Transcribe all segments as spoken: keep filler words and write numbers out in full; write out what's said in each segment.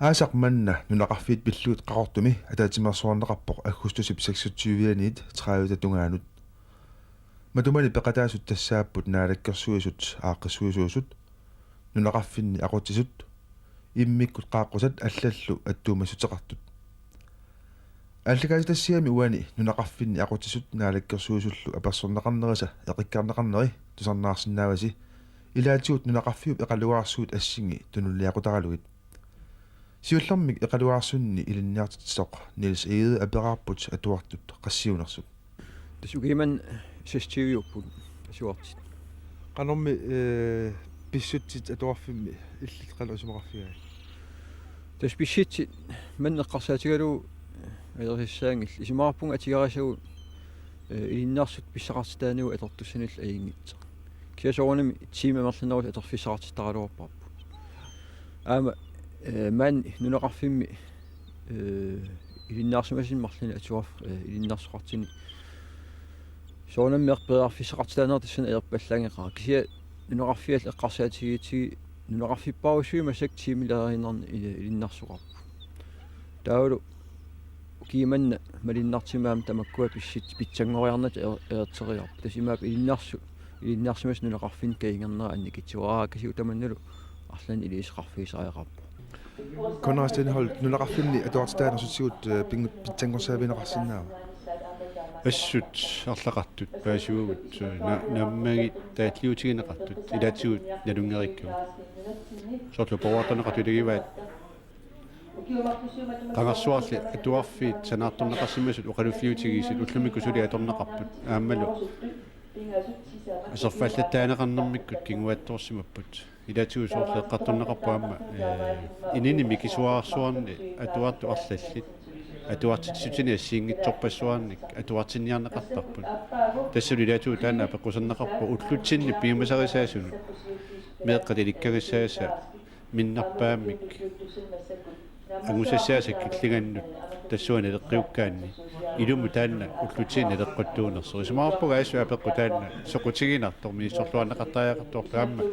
Aasaq manna nunaqarfiit pillugit Qaqortumi ataatsimeersuarneqarpoq aggustusip seksogtyve-aniit tredive tungaanut. Matumani peqataasut tassaapput naalakkersuisut aaqqissuisuusut, nunaqarfinni aqutsisut, immikkut qaaqqusat allallu attuumassuteqartut. Aallakaatitassiami uani nunaqarfinni aqutsisut naalakkersuisullu apersorneqarnerisa eqikkarneqarneri tusarnaarsinnaavasi, ilaatigut nunaqarfiup eqalugaarsuit assingi tunuliaqutaralugit. Siullermik eqalugaarsunni ilinniartitsisoq Niels Egede aperaarput atuartut qassiunersut. Tassa ukiumut seksogtyve-upput atuartit. Qanormi, eh, pissutsit atuarfimmi illit qanoq isumaqarfigaat? Tassa pissutsit manna eqqarsaatigalugu ajorisassaanngillat. Isumaqarpunga atuarisagut, eh, ilinniarsut pissaqartitaanerup atortussanillu ajunngitsoq. Kisianni soorunami tiimit amerlanerusoq atorfissaqartittaraluarparput. Aamma, eh, maani nunaqarfimmi, eh, ilinniarsimasunit marlunnik atuarfik, eh, ilinniarsoqartunik soorunami periarfissaqartitaaneq tassani ajorpallaanngeqaaq. Kisianni nunaqarfiit eqqarsaatigigatsigu nunaqarfippaarusuit massakkut tiimileriinnarnik ili-, ilinniarsoqarput. Taavalu ukiumut malunnartumik aamma tamakkua pissut-, pitsanngoriarnatik er-, erteriarput. Tassa imaappoq ilinniarsu-, ilinniarsimasut nunaqarfinni kajungernera annikitsuaraakkasiuk tamannalu arlaannik iliuuseqarfigisariaqarpoq. Konrad Steenholdt, nunaqarfinni atuartitaanersutsigut, eh, pingu-, pitsanngorsaavigineqarsinnaava? Assut arlaqartut paasivagut, eh, na-, naammagittut taalliutigineqartut ilaatigut nalunngeriikkagut. Soorlu poorartorneqartut ilagivaat qangarsuarli atuarfiit sanaartorneqarsimasut oqaluffigitigisut ullumikkut suli atorneqarput aammalu aserfaallattaaneqarnermikkut kinguaattoorsimapput. Ilaatigut soorlu eqqartorneqarpoq aamma, eh, inini mikisuararsuarnik atuartut arlallit atuartitsissutinik assigiinngitsorpassuarnik atuartinniarneqartarput. Tassalu ilaatigut taanna apeqquserneqarpoq ullutsinni piumasarisaasut meeqqat ilikkagissaasa minnerpaamik angusassaasa killingannut tassunga naleqqiukkaanni ilumut taanna ullutsinni naleqquttuunersoq. Isumaqarpunga assut apeqqut taanna soqutiginartoq misissorluarneqartariaqartoq aamma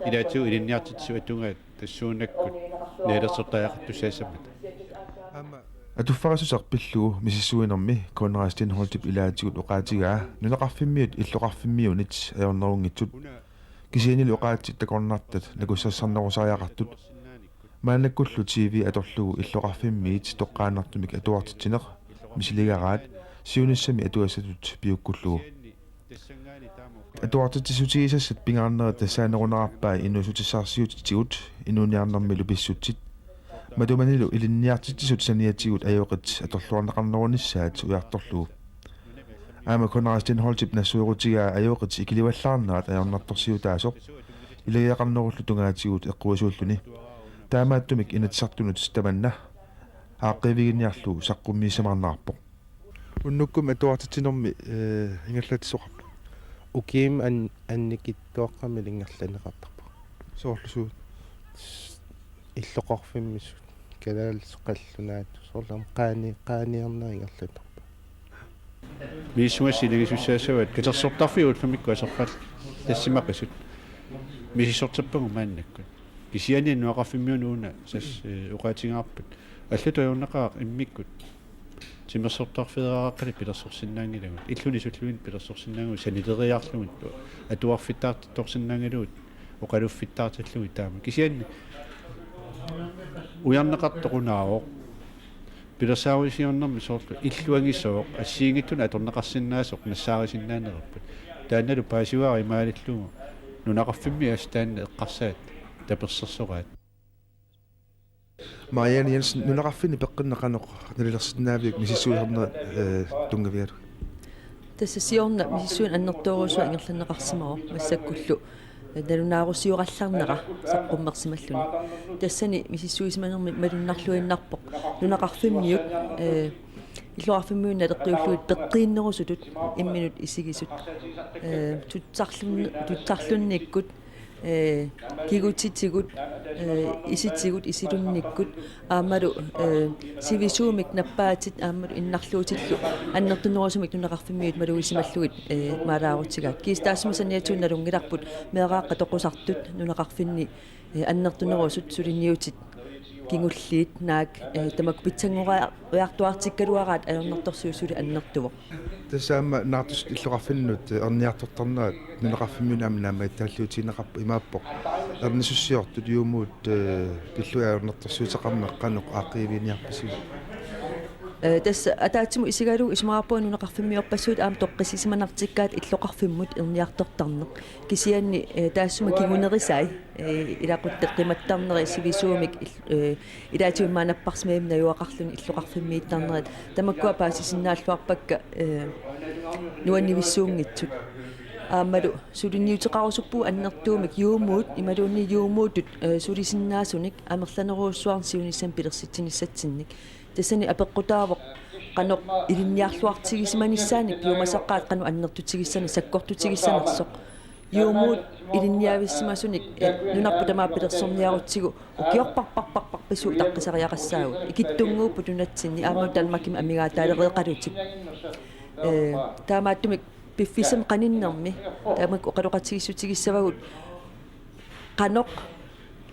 ilaatigut ilinniartitsisut atugaat tassuunakkut naalersortariaqartussaassammata. Atuffarissuseq pillugu misissuinermi Konrad Steenholdtip ilaatigut oqaatigaa nunaqarfimmiut illoqarfimmiunit ajornerunngitsut. Kisiannili oqaatsit takornartat nakussassarnerusariaqartut. Maannakkullu T V atorlugu illoqarfimmiit toqqaannartumik atuartitsineq misiligaraat siunissami atugassatut piukkullugu. Atuartitsissutigisassat pingaarnerit tassaanerunerarpai inuussutissarsiutitigut inuuniarnermilu pissutsit. Matumanilu ilinniartitsisut saniatigut ajoqit atorluarneqarnerunissaat ujartorlugu. Aamma Konrad Steenholdtip nassuerutigaa ajoqit ikilivallaarnerat ajornartorsiutaasoq ilagiaqarnerullu tungaatigut eqquisuulluni. Taamaattumik Inatsisartunut tamanna aaqqiiviginiarlugu saqqummiussamaarneqarpoq. Unnukkumi atuartitsinermi, eh, ingerlatsisoqarpa? Ukiumut an-, annikitsuaqqamillu ingerlanneqartarpoq. Soorlu suut? Illoqarfimmisut, kalaallisut, qallunaatut, soorlu aamma qaani-, qaaniarneq ingerlattarpoq. Misissugassat ilagisussaassavaat katersortarfiit ullumikkut aserfallissimaqqisut. Misissortarpagut maannakkut. Kisianni nunaqarfimmiunut una tassa, eh, oqaatigaarput. Allatut ajornaqaaq immikkut timersortarfeeraaraqqanik pilersorsinnaanngilagut. Illuni sulluini pilersorsinnaanngilagut sanileriarlugit atuarfittaartorsinnaanngilagut oqaluffittaartillugit taama. Kisianni ujarneqartoq unaavoq. Pilersaarusiornermi soorlu illuangisooq assigiinngitsunik atorneqarsinnaasoq nassaarisinnaanerput. Taannalu paasivara imaalillugu nunaqarfimmi assut taanna eqqarsaat tapersersoraat. Marianne Jensen, nunaqarfinni peqqinneq qanoq nalilersinnaaviuk misissuisarnerit, eh, tunngavigalugit? Tassa siorna misissuineq annertoorujussuaq ingerlanneqarsimavoq massakkullu, eh, nalunaarusiorallarnera saqqummersimalluni. Tassani misissuisimanermi malunnarluinnarpoq nunaqarfimmiut, eh, illoqarfimmiunut naleqqiullugit peqqiinnerusutut imminut isigisut, eh, tutsarlun-, tutsarlunnikkut, eh, kigutitigut, eh, isitigut, isilunnikkut, aammalu, eh, sivisuumik nappaatit, aammalu innarluutillu annertunerusumik nunaqarfimmiut malugisimallugit, eh, maalaarutsigaat. Kiisa taassuma saniatigut nalunngilarput meeraaqqat toqusartut nunaqarfinni, eh, annertunerusut suliniutit Kingulliit naak, eh, tamakku pitsanngoriartuartikkaluaraat ajornartorsiut suli annertuvoq. Tassa aamma naartut illoqarfinnut, eh, erniartortarnerat nunaqarfimmiunit aamma naammagittaalliutigineqarpoq, imaappoq: Ernisussiortut juumuut, eh, pillugit ajornartorsiuteqarneq qanoq aaqqiiviginiarpisiuk? Eh, tassa ataatsimut isigalugu isumaqarpunga nunaqarfimmiorpassuit aamma toqqissisimanartikkaat illoqarfimmut erniartortarneq. Kisianni, eh, taassuma kingunerisai, eh, ilaquttat qimattarnerit sivisuumik il-, eh, ilaatigut maanna napparsimmavimmi najugaqarluni illoqarfimmiittarnerit. Tamakkua paasisinnaalluarpakka, eh, nuannivissuunngitsut. Aammalu suliniuteqarusuppugut annertuumik juumuut imaluunniit juumuutut, eh, sulisinnaasunik amerlanerujussuarnik siunissami pilersitsinissatsinnik. Tassani apeqqutaavoq qanoq ilinniarluartigisimanissaannik piumasaqqaat qanoq annertutigissanersoq, sakkortutigissanersoq. Juumuut ilinniavissimasunik, eh, nunarput tamaat pilersorniarutsigu ukiorparparparparpassuit utaqqisariaqassaagut. Ikittunnguupput nunatsinni aamma Danmarkimi amigaataalereeqalutik. Eh, taamaattumik piffissami qaninnermi tamakku oqaloqatigiissutigissavagut qanoq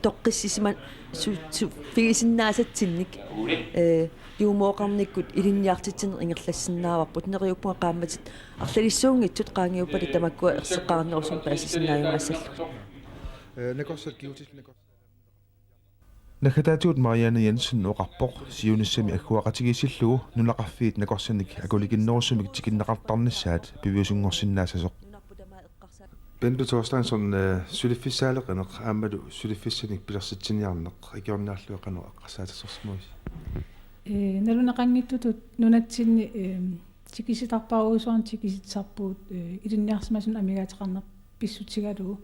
toqqissisima-, su-, su-, -ffigisinnaasatsinnik, eh, juumooqarnikkut ilinniartitsineq ingerlassinnaavarput. Neriuppunga qaammatit arlalissuunngitsut qaangiuppata tamakkua erseqqaarnerusumik paasisinnaajunnaassallugit. Eh, nakorsat kigutit nakor- Naggataatigut Marianne Jensen oqarpoq siunissami agguaqatigiissillugu nunaqarfiit nakorsanik akulikinnerusumik tikinneqartarnissaat piviusunngorsinnaassasoq. Bente Thorsteinsson, eh, suliffissaaleqineq aammalu suliffissanik pilersitsiniarneq ikiorniarlugit qanoq eqqarsaatersorsimavisi? Eh, nalunaqanngitsutut nunatsinni, eh, tikisitarpaarujussuarnik tikisitsisarpugut, eh, ilinniarsimasunut amigaateqarneq pissutigalugu.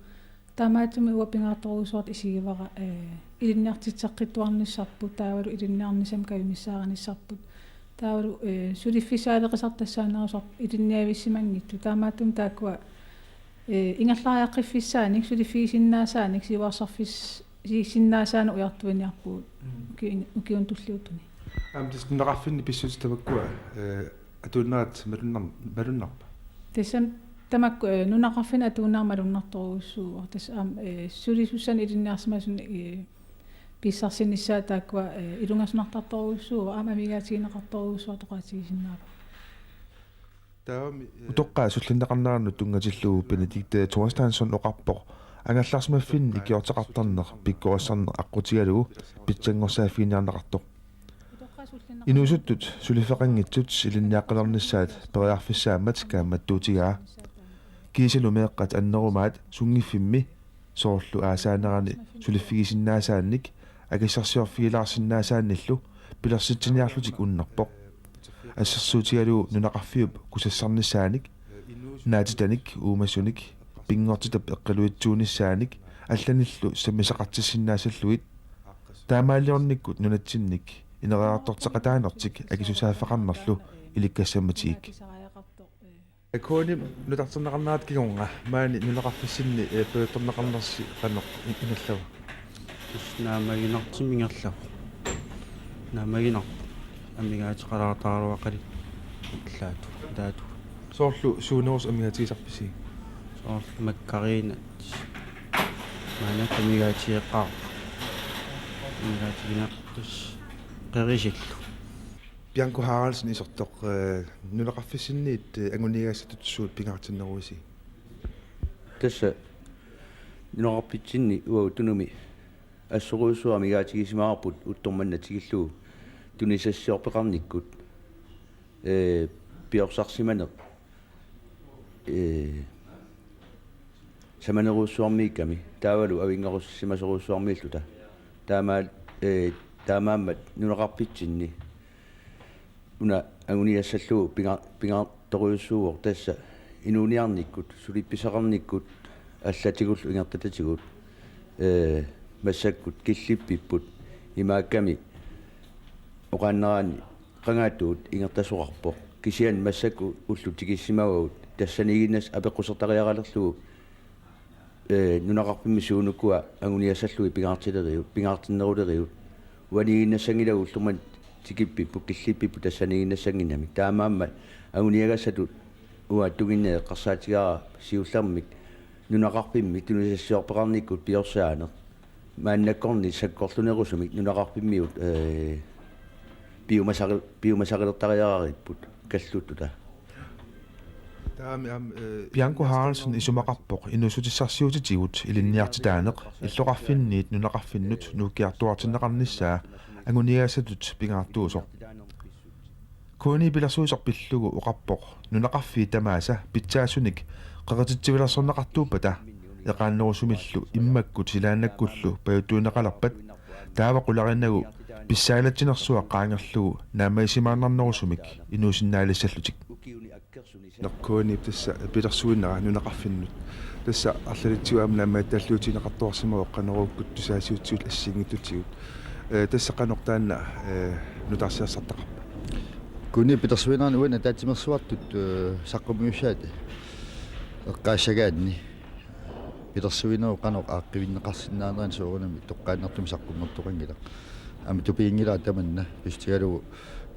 Taamaattumik uanga pingaartorujussuartut isigivara, eh, ilinniartitseqqittuarnissarput, taavalu ilinniarnissamut kajumissaarnissarput. Taavalu, eh, suliffissaaleqisartut tassaanerusarput ilinniavissimanngitsut. Taamaattumik taakkua, eh, ingerlariaqqiffissaannik, suliffigisinnaasaanik, siuarsarfis-, -sinnaasaannik ujartuiniarpugut. Mm. Ukiun-, ukiuni tulliuttuni. Aamma tassa nunaqarfinni pissutsit tamakkua, eh, atuunnerat malunnar-, malunnarpa? Tassami tamakku, eh, nunaqarfinni atuunnerat malunnartorujussuuvoq. Tassa aamma, eh, sulisussanik ilinniarsimasunik, eh, pissarsinissaat taakkua, eh, ilungersunartartorujussuuvoq, aamma amigaatigineqartorujussuartut oqaatigisinnaavagut. Taavami, eh, utoqqaat sullinneqarnerannut tunngatillugu Benedikte Thorsteinsson oqarpoq angerlarsimaffinni ikiorteqartarneq pikkorissarneq aqqutigalugu pitsanngorsaaffiginiarneqartoq. Inuusuttut suliffeqanngitsut ilinniaqqilernissaat periarfissaammat kaammattuutigaa. Kiisalu meeqqat annerumaat sunngiffimmi soorlu aasaanerani suliffigisinnaasaanik akissarsiorfigilaarsinnaasaannillu pilersitsiniarlutik unnerpoq. Assersuutigalugu nunaqarfiup kusassarnissaanik, naatitanik, uumasunik, pinngortitap eqqiluitsuunissaanik allanillu sammisaqartissinnaassallugit, taamaaliornikkut nunatsinnik ineriartorteqataanertik akisussaaffeqarnerlu ilikkassammatigik. Akuuni nutarterneqarnerata kingorna maani nunaqarfissinni, eh, pujortorneqarnersi qanoq i-, ingerlava? Tassa naammaginartumik ingerlavoq. Naammaginarpoq. Amigaateqalaartaraluaqalit ilaatu, ilaatu. Soorlu suunerusut amigaatigisarpisi? Soorlu makkarinat. Maanna amigaatigeqqaarput. Amigaatigineqartussaq qerisillu. Bianco Haraldsen isertoq, eh, nunaqarfissinniit, eh, anguniagassatut suut pingaartinneruisi? Tassa nunaqarfitsinni uagut Tunumi assorujussuaq amigaatigisimavarput uuttormanna tikillugu tunisassiorfeqarnikkut, eh, piorsarsimaneq, eh, samanerujussuarmiikkami taavalu avinngarussimasorujussuarmiilluta. Taamaal-, eh, taamaammat nunaqarfitsinni una anguniassallugu pinga-, pingaartorujussuuvoq tassa inuuniarnikkut, suliffissaqarnikkut allatigullu ingerlatatigut, eh, massakkut killippipput imaakkami oqaannaraanni qangaattuut ingerlasoqarpoq. Kisianni massakkut ullut tikissimavagut tassaniiginnassat apeqqusertariaqalerlugu, eh, nunaqarfimmi suunukua anguniassallugit pingaartilerigut, pingaartinnerulerigut. Uaniiginnassanngilagut ullormut tikippipput, killippipput tassaniiginnassannginnamik. Taamaammat anguniagassatut uanga tunginneq eqqarsaatigaara siullermik nunaqarfimmi tunisassiorfeqarnikkut piorsaaneq. Maannakkorni sakkortunerusumik nunaqarfimmiut, eh, piumasaqil-, piumasaqalertariaqaripput kalluttut. Taami aamma, eh, Bianco Haraldsen isumaqarpoq inuussutissarsiutitigut ilinniartitaaneq illoqarfinniit nunaqarfinnut nuukkiartuaartinneqarnissaa anguniagassatut pingaartuusoq. K N I pilersuisoq pillugu oqarpoq nunaqarfiit tamaasa pitsaasunik qeqititsivilersorneqartuuppata eqaannerusumillu immakkut silaannakkullu pajuttuunneqalerpat taava qularinagu pissaalatsinersuaq qaangerlugu naammagisimaannarnerusumik inuusinnaalissallutik. K N I-p tassa pilersuinera nunaqarfinnut. Tassa arlalitsigut aamma naammagittaalliutigineqartuarsimavoq qanoruukkut tusaasiutigut assigiinngitsutigut. Eh, tassa qanoq taanna, eh, nutaarsiassartaqarpa? K N I-p pilersuinerani uani ataatsimeersuartut, eh, saqqummiussaat eqqaassagaanni pilersuinerup qanoq aaqqivinneqarsinnaanerani soorunami toqqaannartumik saqqummertoqanngilaq. Aamma tupiginngilara tamanna pissutigalugu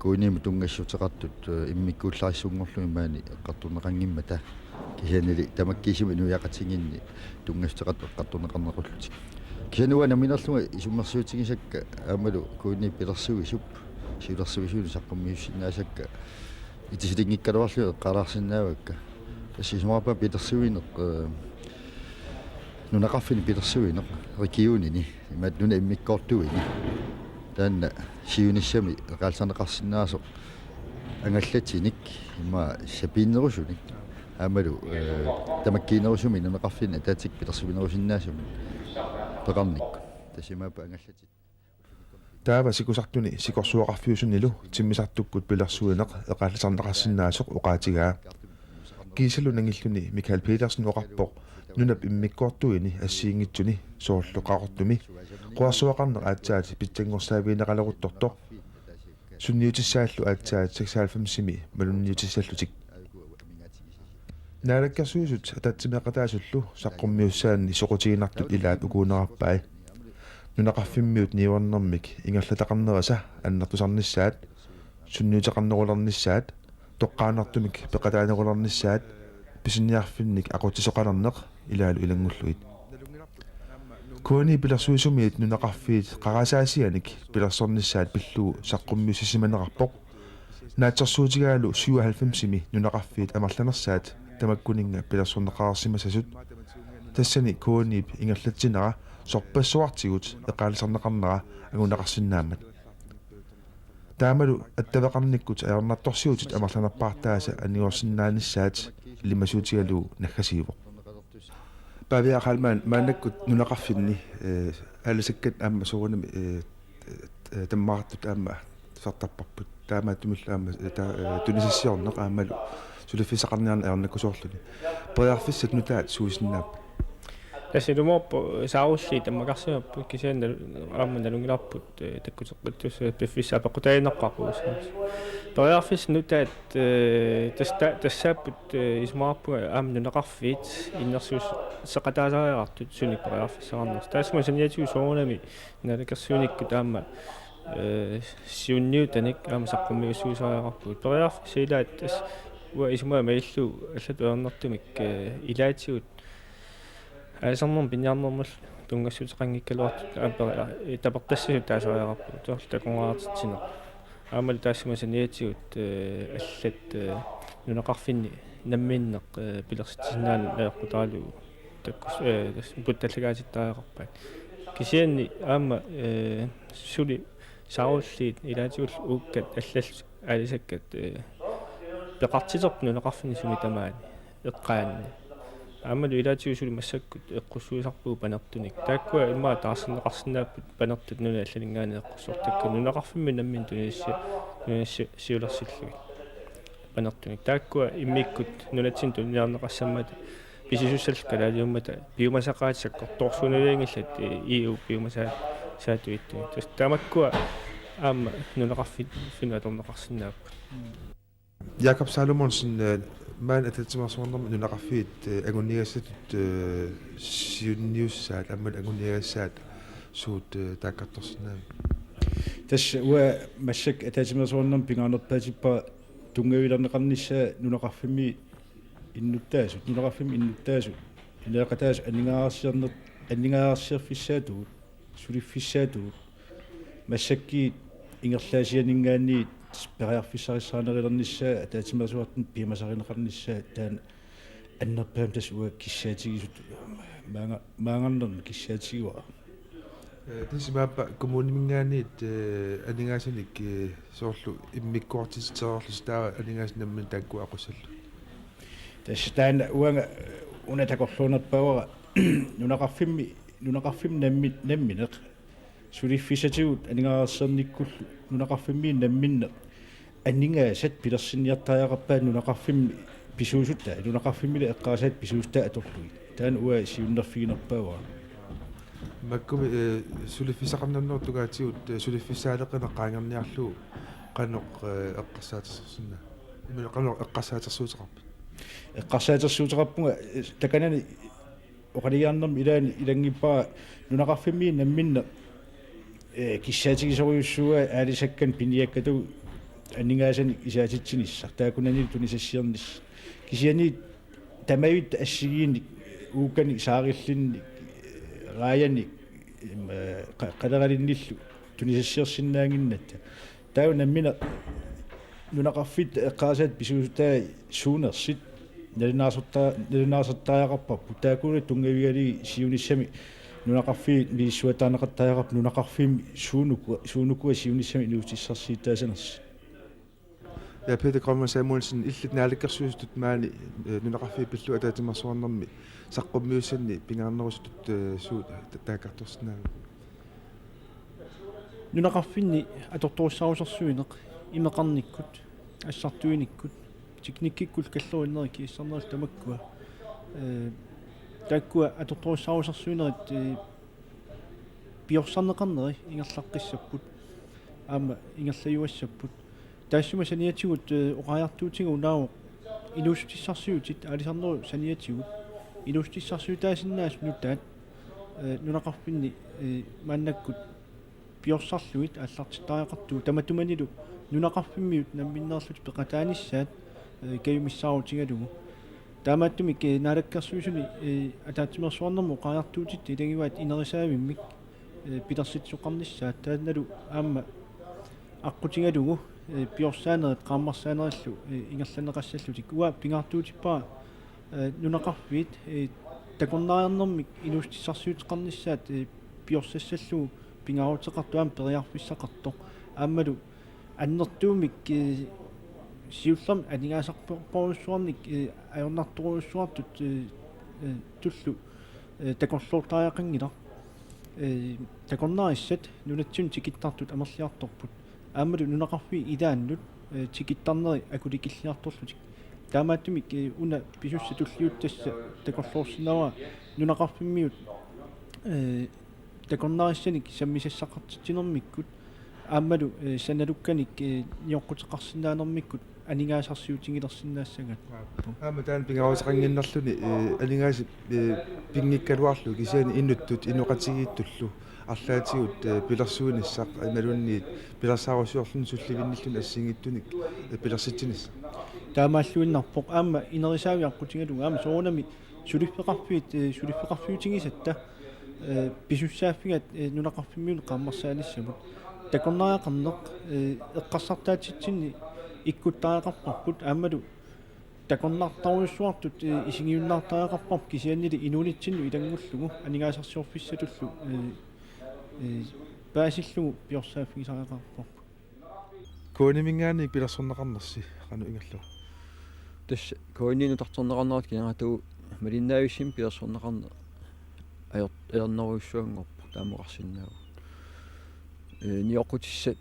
K N I-mut tunngassuteqartut, eh, immikkuullarissunngorlugit maani eqqartorneqanngimmata. Kisiannili tamakkiisumik inuiaqatigiinni tunngassuteqartut eqqartorneqarnequllutik. Kisianni uanga nammineerlunga isummersuutigisakka aammalu K N I-p pilersuisup siulersuisuinut saqqummiussinnaasakka itisilinngikkaluarlugit eqqaalaarsinnaavakka. Tassa isumaqarpunga pilersuineq, eh, nunaqarfinni pilersuineq regionini imaat nunap immikkoortuini taanna siunissami eqaallisaarneqarsinnaasoq angallatinik ima sapiinnerusunik aammalu, eh, tamakkiinerusumik nunaqarfinni ataatsikkut pilersuinerusinnaasumik peqarnikkut. Tassa imaappoq angallatit. Taava sikusartuni sikorsuaqarfiusunilu timmisartukkut pilersuineq eqaallisaarneqarsinnaasoq oqaatigaa. Kiisalu nangilluni Michael Petersen oqarpoq nunap immikkoortuini assigiinngitsuni soorlu Qaqortumi quersuaqarneq aatsaat pitsanngorsaavigineqaleruttortoq. Sunniutissaallu aatsaat seksoghalvfemsimi malunniutissallutik. Naalakkersuisut ataatsimeeqataasullu saqqummiussaanni soqutiginartut ilaat ukuunerarpai. Nunaqarfimmiut niuernermik ingerlataqarnerisa annertusarnissaat, sunniuteqarnerulernissaat, toqqaannartumik peqataanerulernissaat, pisiniarfinnik aqutsisoqalerneq ilaalu ilanngullugit. K N I pilersuisumiit nunaqarfiit qarasaasianik pilersornissaat pillugu saqqummiussisimanerarpoq. Naatsorsuutigalu syvoghalvfemsimi nunaqarfiit amerlanersaat tamakkuninnga pilersorneqareersimasasut. Tassani K N I-p ingerlatsinera sorpassuartigut eqaalisarneqarnera anguneqarsinnaammat. Taamalu attaveqarnikkut ajornartorsiutit amerlanerpaartaasa anigorsinnaanissaat ilimasuutigalugu naggasiivoq. Pavia Heilmann, maannakkut nunaqarfinni, eh, aalisakkat aamma soorunami, eh, eh, tammaartut aamma tusartarparput. Taamaattumillu aamma, eh, ta-, eh, tunisassiorneq aammalu suliffissaqarniarneq ajornakusoorluni. Periarfissat nutaat suusinnaapput? Tassa ilumoorpoq saarulliit tammakarsimapput kisianni aamma nalunngilarput, eh, takkuteqqittussat piffissaq apeqqutaaginnarparput. Periarfissat nutaat, eh, tassa-, tassaapput, eh, isumaqarpunga aamma nunaqarfiit innersuusseqataasariaqartut sunik periarfissaqarnersoq. Taassuma saniatigut soorunami naalakkersuinikkut aamma, eh, siunniutanik aamma saqqummiussuusariaqarpugut. Periarfissat ilaat tassa uanga isumaga malillugu allatut ajornartumik, eh, ilaatigut aalisarnermut piniarnermullu tunngassuteqanngikkaluartut aamma peri-, tapertassasut taasariaqarput soorlu takornariartitsineq. Aammalu taassuma saniatigut, eh, allat, eh, nunaqarfinni namminneq, eh, pilersitsisinnaaneq najoqqutaralugu takkus-, eh, tassa puttallakaatittariaqarpaat. Kisianni aamma, eh, suli saarulliit ilaatigullu uukkat allallu aalisakkat, eh, peqartiterput nunaqarfinni sumi tamaani eqqaanni. Aammalu ilaatigut suli massakkut eqqussuisarpugut panertunik. Taakkua immaqa taarserneqarsinnaapput panertut nunat allaninngaanniit eqqussortakkakka nunaqarfimmi namminneq tunisi-, tunisi-, siulersillugit panertunik. Taakkua immikkut nunatsinni tuniniarneqassammata pisisussallu kalaaliummata piumasaqaatit sakkortoorsuunavianngillat, eh, E U piumasaa-, saatuittumik. Tassa tamakkua aamma nunaqarfit-, -finnut atorneqarsinnaapput. Jakob Salomonsen, eh, maani ataatsimeersuarnermi nunaqarfiit, eh, anguniagassatut, eh, siunniussaat, aammalu anguniagassaat suut, eh, taakkartorsinnaavigit? Tassa uanga massakkut ataatsimeersuarnermi pingaarnerpaatippara tunngavilerneqarnissaa nunaqarfimmi innuttaasut, nunaqarfimmi innuttaasut, ineeqataasut aningaasarsiorner-, aningaasarsiorfissaatigut suliffissaatigut massakkut ingerlaasianinngaanniit periarfissarissaarnerulernissaa ataatsimeersuartut piumasarineqarnissaa taanna annerpaamik tassa uanga kissaatigisut maanga-, maangarnermik kissaatigivara. Tassa imaappa kommuniminngaanniit aningaasanik soorlu immikkoortitsereerlusi taava aningaasat nammineq taakku aqussallu. Tassa taanna uanga una takorluunerpaavara nunaqarfimmi nunaqarfimmi nammi-, nammineq suliffissatigut aningaasarsiornikkullu nunaqarfimmiit namminneq aningaasat pilersinniartariaqarpaat nunaqarfimmi pisuussutaa nunaqarfimmilu eqqaasaat pisuussutaa atorlugit. Taanna uanga siunnerfiginerpaavara. Makkumi suliffissaqarnermut tungaatigut suliffissaaleqineq qaangerniarlugu qanoq eqqarsaatersorsinnaa. Immaqa qanoq eqqarsaatersuuteqarpit? Eqqarsaatersuuteqarpunga takanani oqalugiarnermi ilaanni ilanngippara nunaqarfimmiit namminneq kissaatigisorujussuuaa aalisakkanik piniakkatigut aningaasanik isaatitsinissaq taakkunanilu tunisassiornissaq. Kisianni tamavitta assigiinnik uukkanik saarillinnik raajanik qaleralinnilu tunisassiorsinnaannginnatta. Taava nammineq nunaqarfiit eqqaasaat pisuussutai suunersut nalunaarsorta-, nalunaarsortariaqarparput. Taakkuupput tunngavigalugit siunissami nunaqarfiit misissuataarneqartariaqarput nunaqarfimmi suunukua, suunukua siunissami inuussutissarsiuttaasanersut. Ja Peter Grønvold Samuelsen, illit naalakkersuisutut maani nunaqarfiit pillugu ataatsimeersuarnermi saqqummiussanni pingaarnerusutut suut taakkartorsinnaavigit? Nunaqarfinni atortorissaarusersuineq imeqarnikkut, assartuinikkut, teknikkikkut kallorinneri kiassarnerit tamakkua. Taakkua atortorissaarusersuinerit piorsarneqarneri ingerlaqqissapput aamma ingerlajuassapput. Taassuma saniatigut oqariartuutigalugu inuussutissarsiutit aalisarnerup saniatigut inuussutissarsiutaasinnaasut nutaat nunaqarfinni maannakkut piorsarlugit aallartittariaqartugut tamatumanilu nunaqarfimmiut namminneerlutik peqataanissaat kajumissaarutigalugu. Taamaattumik naalakkersuisuni ataatsimeersuarnermut oqariartuutitta ilagivaat inerisaavimmik pilersitsisoqarnissaat taannalu aamma aqqutigalugu piorsaanerit qaammarsaanerillu ingerlanneqassallutik. Uanga pingaartuutippara nunaqarfiit takornariarnermik inuussutissarsiuteqarnissaat piorsassallugu pingaaruteqartoq aamma periarfissaqartoq aammalu annertuumik siullermik aningaasarparujussuarnik ajornartorujussuartut tullu takorloortariaqanngilaq. Takornarissat nunatsinnut tikittartut amerliartorput aammalu nunaqarfiit ilaannut tikittarneri akulikilliartorlutik. Taamaattumik una pisussat tulliuttut tassa takorloorsinnaavara nunaqarfimmiut takornarissanik sammisassaqartitsinermikkut aammalu sanalukkanik nioqquteqarsinnaanermikkut aningaasarsiutigilersinnaassagaat. Aamma taanna pingaaruteqannginnerluni aningaasat pinngikkaluarlugit kisianni inuttut inoqatigiittullu arlaatigut pilersuinissaq imaluunniit pilersaarusiorluni sullivinnilluni assigiinngitsunik pilersitsinissaq. Taamaalluinnarpoq aamma inerisaaviaqqutigalugu aamma soorunami suliffeqarfiit suliffeqarfiutigisatta pisussaaffigaat nunaqarfimmiunut qaammarsaanissamut. Takornariaqarneq eqqarsartaatitsinni ikkuttariaqarparput aammalu takornartorujussuartut isigiunnaartariaqarparput kisiannili inuunitsinnut ilanngullugu aningaasarsiorfissatullu paasillugu piorsaaffigisariaqarparput. K N I-minngaanniit pilersorneqarnersi qanoq ingerlava? Tassa K N I-nut nutarterneqarnerat kinaagatsigu malinnaavissinni pilersorneqarneq ajor-, ajornerujussuanngorpoq taama oqarsinnaavugut. Ee, nioqqutissat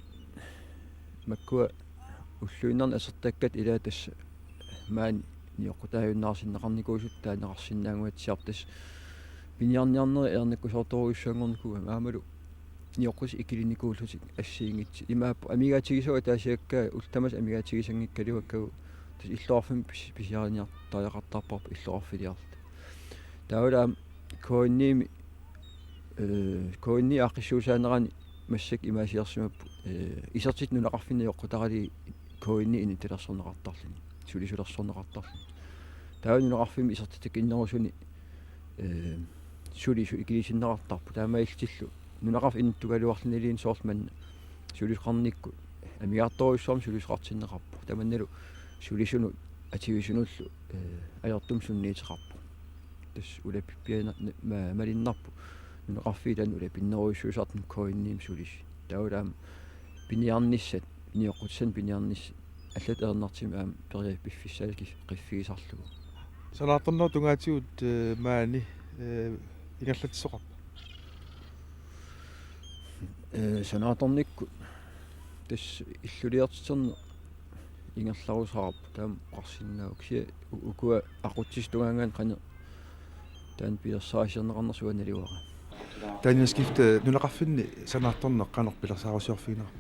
makkua ulluinnarni asertakkat ilaat tassa maani nioqqutaajunnaarsinneqarnikuusut taaneqarsinnaanguatsiarput tassa piniarniarneri ajornartorujussuanngornikuugamik aammalu nioqqutit ikilinikuullutik assigiinngitsut. Imaappoq amigaatigisagut ataasiakkaat ullut tamaasa amigaatigisanngikkaluakkagut tassa illoqarfimmi pis-, pisiariniartariaqartarparput illoqarfiliarluta. Taavalu aamma K N I-mi, ee, K N I aaqqissuussaanerani massakkut imaasiorsimapput, ee, isertitat nunaqarfinni ajoqutaralugit K N I-nut talersorneqartarluni, sulisulersorneqartarluni. Taava nunaqarfimmi isertitakinnerusuni, ee, suli su-, ikilisinneqartarput taamaalillutillu Nunaqarfik inuttugaluarluniluunniit soorlu maani sulisoqarnikkut amigartorujussuarmik sulisoqartinneqarpoq. Tamannalu sulisunut atuisunullu, eh, ajortumik sunniuteqarpoq. Tassa ulapippiana-, ma-, malunnarpoq. Nunaqarfiit taanna ulapinnerujussuusartut K N-imi sulisi. Taavalu aamma piniarnissat, nioqqutissanik piniarnissat, allatut ajornartumik aamma peria-, piffissaasut qiffigisarlugu. Sanaartornerup tungaatigut, eh, maani, eh, ingerlatsisoqarpa? Eh, sanaartornikkut tassa illuliortiterneq ingerlarusaarpoq, taama oqarsinnaavoq. Kisianni u-, ukua aqutsisut tungaangaanniit qanoq taanna pilersaarusiorneqarnersoq uanga naluara. Daniel Skifte, nunaqarfinni sanaartorneq qanoq pilersaarusiorfigineqarpa?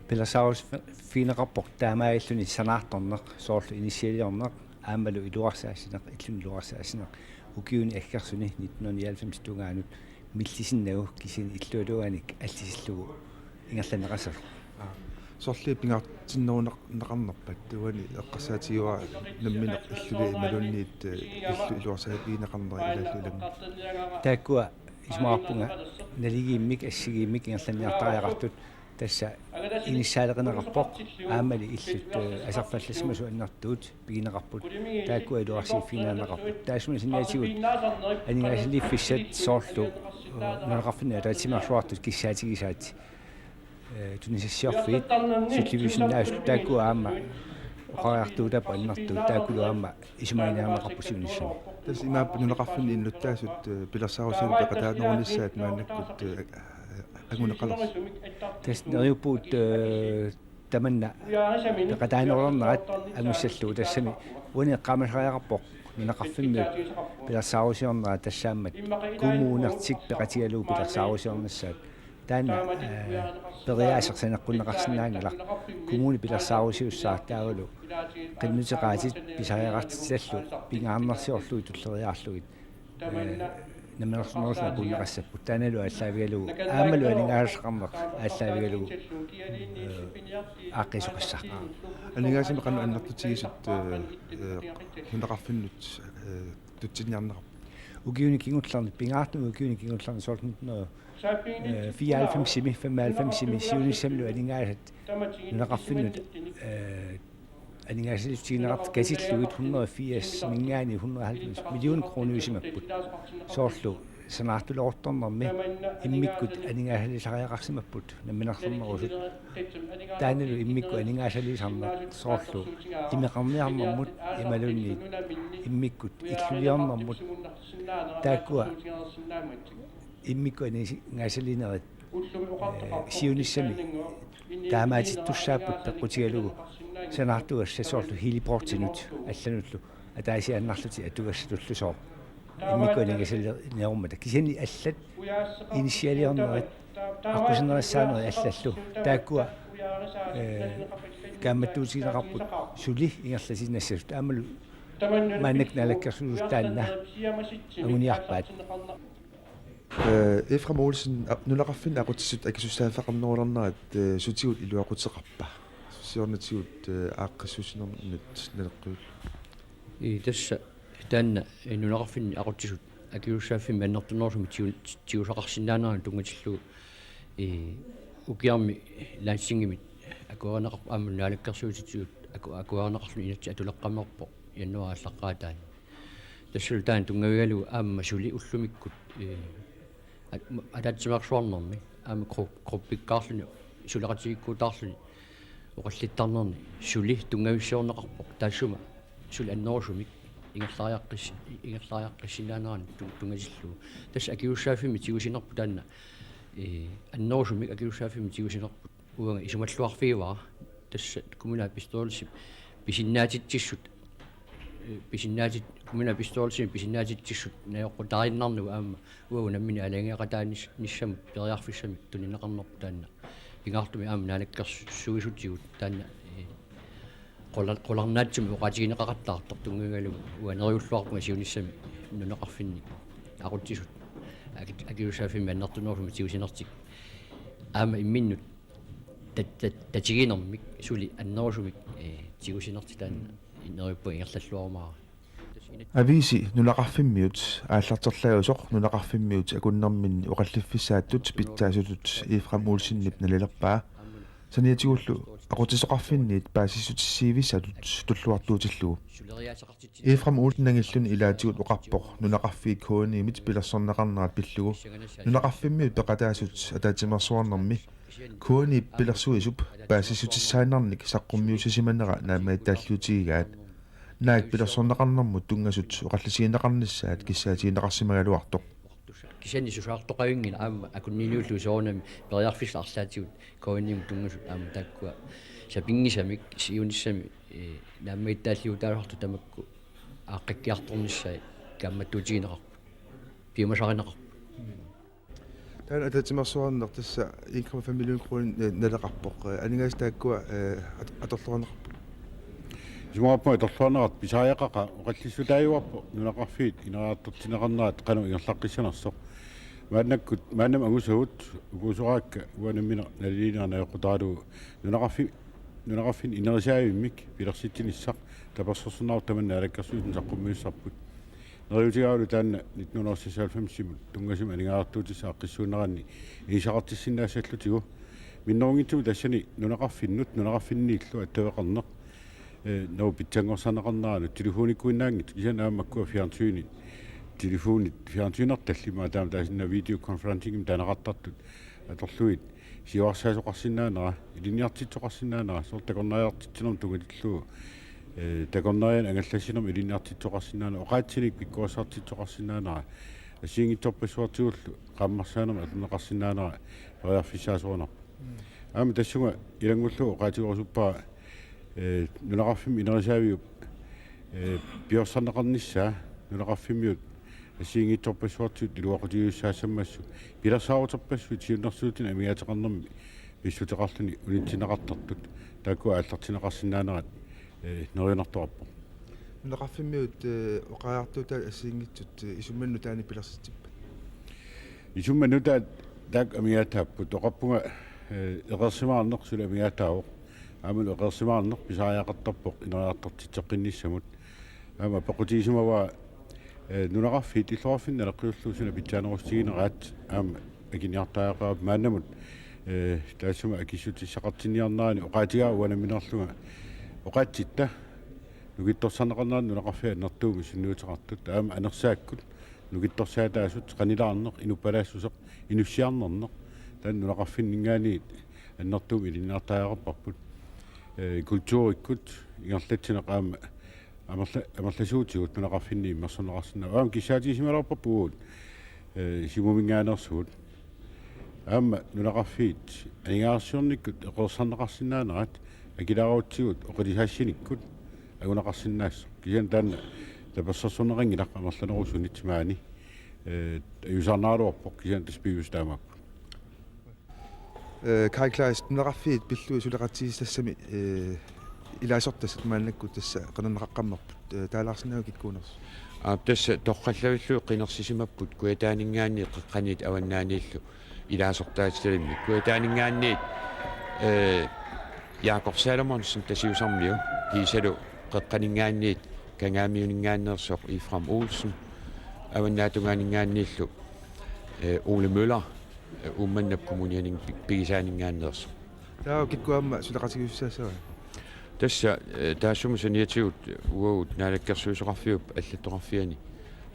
Pilersaarusiorfigineqarpoq taamaalilluni sanaartorneq, soorlu inissialiorneq, aammalu iluarsaassineq, illuni iluarsaassineq, ukiuni aggersuni nitten hundrede nioghalvfems tungaanut millisinnagu, kisianni illuatungaanit allisillugu ingerlanneqassasoq. Aa, sorliit pingaartinneruneq-, neqarnerpat uani eqqarsaatigaara nammineq illuli imaluunniit, eh, illu iluarsaavigineqarneri ilaallu ilanngullugit? Taakkua isumaqarpunga naligiimmik assigiimmik ingerlanniartariaqartut, tassa inissaaleqineqarpoq aammali illut, eh, aserfallassimasup annertuut pigineqarput, taakkua iluarsiiffigineqarput. Taassuma saniatigut aningaasaliiffissat soorlu, eh, nunaqarfinni ataatsimeersuartut kissaatigisaat, eh, tunisassiorfiit, syttentusindaanissamut, taakkua aamma oqariartuutaapput annertuut, taakkulu aamma isumaginiarneqarput siunissami. Tassa imaappoq nunaqarfinni innuttaasut, eh, pilersaarusiorneq peqataanerunissaat maannakkut, eh, anguneqalersoq. Tassa neriuppugut, eh, tamanna peqataanerulernerat angussallugu, tassami uani eqqaamasariaqarpoq nunaqarfimmiut pilersaarusiornerat tassaammat kommunertik peqatigalugu pilersaarusiornissaat. Taanna, eh, periaaseq saneqqunneqarsinnaanngilaq. Kommuni pilersaarusiussaaq taavalu qinnuteqaatit pisariaqartitallu pingaarnersiorlugit tulleriiaarlugit, eh, namminersornerullutik apuunneqassapput. Taannalu aallaavigalugu aammalu aningaasaqarneq aallaavigalugu, eh, aaqqiisoqassaaq. Aningaasanik qanoq annertutigisut, eh, eh, nunaqarfinnut, eh, tutsinniarneqarpa? Ukiuni kingullerni, pingaartumik ukiuni kingullerni soorlu nitten hundrede, eh, fireoghalvfemsimi, femoghalvfemsimi siunissamilu aningaasat nunaqarfinnut, eh, aningaasaliissutigineqartut katillugit hundrede og firsimiingaanniit hundrede og halvfems million krooniusimapput. Soorlu sanaartuleruttornermi immikkut aningaasaliisariaqarsimapput namminersornerusut. Taannalu immikkut aningaasaliisarneq soorlu imeqarniarnermut imaluunniit immikkut illuliornermut. Taakkua immikkut aningaasaliinerit, eh, siunissami taamaatittussaapput peqqutigalugu sanaartugassat soorlu heliportinut allanullu ataasiaannarlutik atugassatullusooq immikkut aningaasaliinerummata. Kisianni allat inissialiornerit, aqqusinerissaanerit allallu taakkua, eh, kaammattuutigineqarput suli ingerlatiinnassasut. Aammalu maannakkut naalakkersuisut taanna anguniarpaat. Eh, Efraim Olsen, a-, nunaqarfinni aqutsisut akisussaaffeqarnerulernerat, eh, sutigut iluaquteqarpa? Siornatigut, eh, aaqqissuussinermut naleqqiullugu. Ii, tassa taanna, eh, nunaqarfinni aqutsisut akisussaaffimmi annertunerusumik tigu-, tigusaqarsinnaaneranut tunngatillugu, ii, ukiarmi Landstingimit akuerineqarpoq aamma naalakkersuisutigut aku-, akuerineqarluni inatsit atuleqqammerpoq januaarip aallaqqaataani. Tassalu taanna tunngavigalugu aamma suli ullumikkut, eh, at-, ma-, ataatsimeersuarnermi aamma gru-, gruppikkaarluni suleqatigiikkuutaarluni oqallittarnerni suli tunngavissiorneqarpoq, taassuma suli annerusumik ingerlariaqqis-, ingerlariaqqissinnaaneranut tu-, tunngatillugu. Tassa akisussaaffimmi tigusinerput taanna, eh, annerusumik akisussaaffimmi tigusinerput uanga isumalluarfigivara. Tassa kommunalbestyrelsip pisinnaatitsissut, eh, pisinnaatit-, kommunalbestyrelsimi pisinnaatitsissut najoqqutaaginnarnagu aamma uagut nammineq aalajangeeqataanis-, nissamut periarfissamik tunineqarnerput taanna. Pingaartumik aamma naalakkersuisutigut taanna, eh, qula-, qularnaatsumik oqaatigineqaqattaartoq tunngavigalugu uanga neriulluarpunga siunissami nunaqarfinni aqutsisut aki-, akisussaaffimmi annertunerusumik tigusinertik aamma imminnut tat-, tat-, tatiginermik suli annerusumik, eh, tigusinertik taanna neriuppunga ingerlalluarumaarami. Aviisi nunaqarfimmiut aallarterlaasoq nunaqarfimmiut akunnerminni oqalliffissaattut pitsaasutut Efraim Olsenip nalilerpaa. Saniatigullu aqutsisoqarfinniit paasissutissiivissatut tulluartuutillugu. Efraim Olsen angilluni ilaatigut oqarpoq nunaqarfiit K N I-mit pilersorneqarnerat pillugu. Nunaqarfimmiut peqataasut ataatsimeersuarnermi K N I-p pilersuisup paasissutissaannarnik saqqummiussisimanera naammagittaalliutigigaat. Naak pilersorneqarnermut tunngasut oqallisigineqarnissaat kissaatigineqarsimagaluartoq. Kisianni susaartoqavinngilaq aamma akunniniullugu soorunami periarfissat arlaatigut K N I-mut tunngasut aamma taakkua sapinngisamik siunissami, ee, naammagittaalliutaasartut tamakku aaqqikkiartornissaat kaammattuutigineqarput. Piumasarineqarput. Taanna ataatsimeersuarneq tassa en komma fem million kroner, eh, naleqarpoq. Eh, aningaasat taakkua, eh, at-, atorluarneqarput. Isumaqarpunga atorluarnerat pisariaqaqa oqallissutaajuarpoq nunaqarfiit ineriartortinneqarnerat qanoq ingerlaqqissanersoq. Maannakkut, maannamut angusagut, ukuusoraakka uanga nammineq naliliineq najoqqutaralugu nunaqarfi-, nunaqarfinni inerisaavimmik pilersitsinissaq tapersersornerup tamanna naalakkersuisuni saqqummiussarput. Neriuutigalugu taanna nitten hundrede og seksoghalvfemsimut tunngasumik aningaasartuutissaq aaqqissuunneranni inisaqartissinnaassallutigu. Minnerunngitsumik tassani nunaqarfinnut, nunaqarfinniillu attaveqarneq, eh, naak pitsanngorsarneqarneranut telefonikkuinnaanngitsoq, kisianni aamma makkua fjernsyni, telefonit, fjernsynertallit immaqa taama taasinnaavoq videokonferencingimik taaneqartartut atorlugit siuarsaasoqarsinnaanera, ilinniartitsisoqarsinnaanera, soorlu takornariartitsinermut tunngatillugu, eh, takornarianik angallassinermik ilinniartitsisoqarsinnaanera, oqaatsinik pikkorissartitsisoqarsinnaanera, assigiinngitsorpassuartigullu qaammarsaanermik atorneqarsinnaanera periarfissaasorinarpoq. Mm. Aamma tassunga ilanngullugu oqaatigerusuppara, eh, nunaqarfimmi inerisaaviup, eh, piorsarneqarnissaa nunaqarfimmiut assigiinngitsorpassuartigut iluaqutigiussaassammassuk pilersaaruterpassuit siunnersuutinik amigaateqarnermi pissuteqarluni unitsinneqartartut taakkua aallartinneqarsinnaanerat, eh, neriunartoqarpoq. Nunaqarfimmiut, eh, oqariartuutaat assigiinngitsut, eh, isummanut nutaanik pilersitsippat? Isummanut nutaat taakku amigaataapput, oqarpunga, eh, eqeersimaarneq suli amigaataavoq. Aammalu eqeersimaarneq pisariaqartarpoq ineriartortitseqqinnissamut. Aamma apeqqutigisimavara, eh, nunaqarfiit illoqarfinni naleqqiullugu suna pitsaanerussutigineraat aamma akiniartariaqarput maannamut, eh, taassuma akissutissaqartinniarnerani oqaatigaa uanga nammineerlunga oqaatsitta nukittorsarneqarnerat nunaqarfiit annertuumik sunniuteqartut aamma anersaakkut nukittorsaataasut qanilaarneq inuppalaassuseq inussiarnerneq taanna nunaqarfinninngaanniit annertuumik ilinniartariaqarparput, eh, kulturikkut ingerlatsineq aamma amerla-, amerlasuutigut nunaqarfinni immersorneqarsinnaavoq. Aamma kissaatigisimagaluarparput uagut, eh, Siumuminngaanneersugut. Aamma nunaqarfiit aningaasarsiornikkut eqeersarneqarsinnaanerat akilaarutsigu oqilisaassinikkut anguneqarsinnaassaaq. Kisianni taanna tapersersorneqanngilaq amerlanerusunit maani, eh, ajuusaarnaraluarpoq kisianni tassa piviusoq taamaapput. Eh, Kaj Kleist, nunaqarfiit pillugit suleqatigiissutassami, eh, ilaasortassat maannakkut tassa qinnuteqaqqammerput, eh, taalaarsinnaaviuk kikkuunersoq? Aap, tassa torrallavillugit qinersisimapput Kujataaninngaanniit Qeqqaniit Avannaaniillu ilaasortaatitalimmik. Kujataaninngaanniit, eh, Jakob Salomonsen Tasiusarmiu, kiisalu Qeqqaninngaanniit Kangaamiuninngaanneersoq Efraim Olsen, Avannaatungaaninngaanniillu, eh, Ole Møller, eh, Uummannap Kommuniani pi-, pigisaaninngaanneersoq. Taava kikkut aamma suleqatigiissutissaava? Tassa, eh, taassuma saniatigut uagut naalakkersuisoqarfiup allattoqarfiani,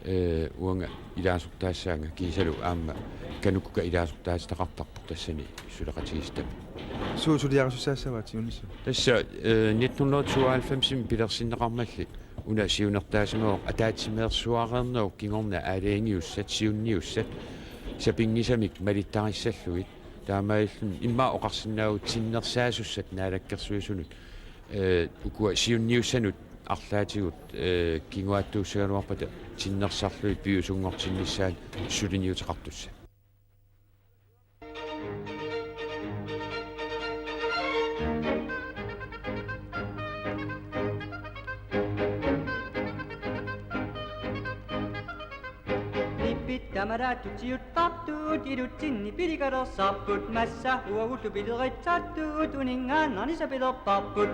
eh, uanga ilaasortaassaanga kiisalu aamma Kanukukap ilaasortaatitaqartarpoq tassani suleqatigiissutami. Suut suliarisussaassavaat siunissami? Tassa, eh, nitten hundrede tooghalvfemsimi pilersinneqarmalli una siunertaasimavoq ataatsimeersuareernerup kingorna aalajangiussat, siunniussat, sapinngisamik malittarissallugit. Taamaalilluni immaqa oqarsinnaavugut tinnersaasussat naalakkersuisunut, eh, ukua siunniussanut arlaatigut, eh, kinguaattuussagaluarpata tinnersarlugit piviusunngortinnissaat suliniuteqartussat. Nippit tamaraattut siuttartut ilutsinni pilikalersaarput, massa uagullu pileritsaattut uninngaannarnissaat pilerpaarput.